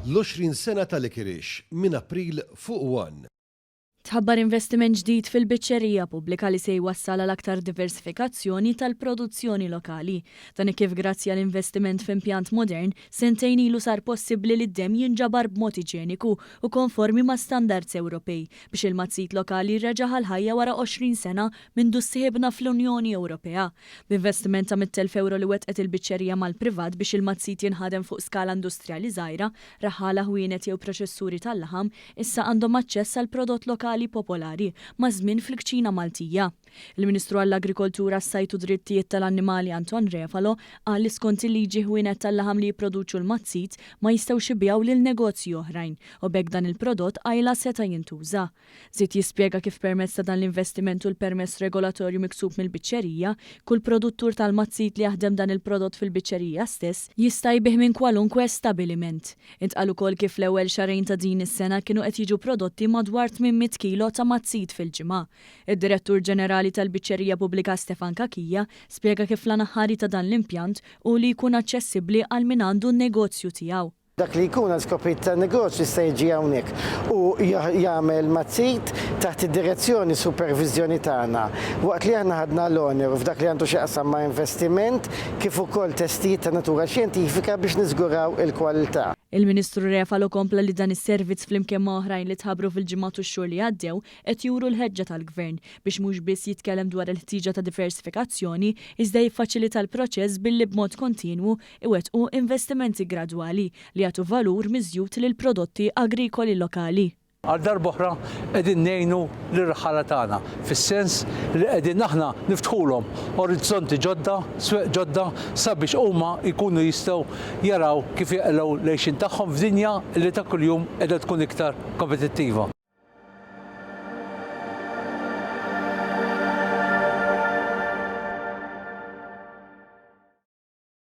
L-20 sena ta' Licorice minn April fuq one. Tħabbar investiment ġdid fil-biċċerija pubblika li se jwassal għal aktar diversifikazzjoni tal-produzzjoni lokali. Dan hekk kif grazzi għal investiment f'impjant modern, sentejn ilu sar possibbli li d-demm jinġabar b'mod iġeniku u konformi ma' standards Ewropej biex il-mazzit lokali reġa' ħa l-ħajja wara 20 sena mindu ssieħibna fl-Unjoni Ewropea. B'investiment ta' 100,000 ewro li wettqet il-biċċerija mal-privat biex il-mazzit jinħadem fuq skala industrijali żgħira, raħħala, ħwienet jew proċessuri tal-laħam issa għandhom aċċess għal prodott lokali popolari maż-żmien fil-kċina Maltija. Il-Ministru għall-Agrikoltura, s-Sajd u Drittijiet tal-Annimali Anton Refalo qal li skont il-liġi ħwienet tal-laħam li jipproduċu l-mazzit ma jistgħux ibigħu lil negozji oħrajn u b'hekk dan il-prodott qajla seta' jintuża. Żied jispjega kif permezz ta' dan l-investiment u l-permess regolatorju miksub mill-biċċerija, kull produttur tal-mazzit li jaħdem dan il-prodott fil-biċċerija stess jista' jbigħ minn kwalunkwe stabiliment. Intqal ukoll kif fl-ewwel xahrejn ta' din is-sena kienu qed jiġu prodotti madwar 800 kilo ta' mazzit fil-ġimgħa. Id-Direttur Ġenerali tal-Biċċerija Pubblika Stefan Cachia spjega kif l-għan aħħari ta' dan l-impjant hu li jkun aċċessibbli għal min għandu n-negozju tiegħu. Dak li jkun għal skopijiet ta' negozju jista' jiġi hawnhekk u jagħmel mazzit taħt id-direzzjoni superviżjoni tagħna. Waqt li aħna ħadna l-oneru f'dak li għandu x'jaqsam ma' investiment kif ukoll testijiet ta' natura xjentifika biex niżguraw il-kwalità. Il-Ministru Refalo kompla li dan is-servizz flimkien ma' oħrajn li tħabbru fil-ġimgħat u x-xhur li għaddew qed juru l-ħeġġa tal-Gvern biex mhux biss jitkellem dwar il-ħtieġa ta' diversifikazzjoni iżda jiffaċilita l-proċess billi b'mod kontinwu iwettqu investimenti gradwali li jagħtu valur miżjud lill-prodotti agrikoli lokali. Għal darb'oħra qegħdin ngħinu lir-raħħala tagħna, fis-sens li qegħdin aħna niftħulhom orizzonti ġodda, swieq ġodda sabiex huma jkunu jistgħu jaraw kif jeqilgħu l-għixien tagħhom f'dinja li ta' kuljum qiegħda tkun iktar kompetittiva.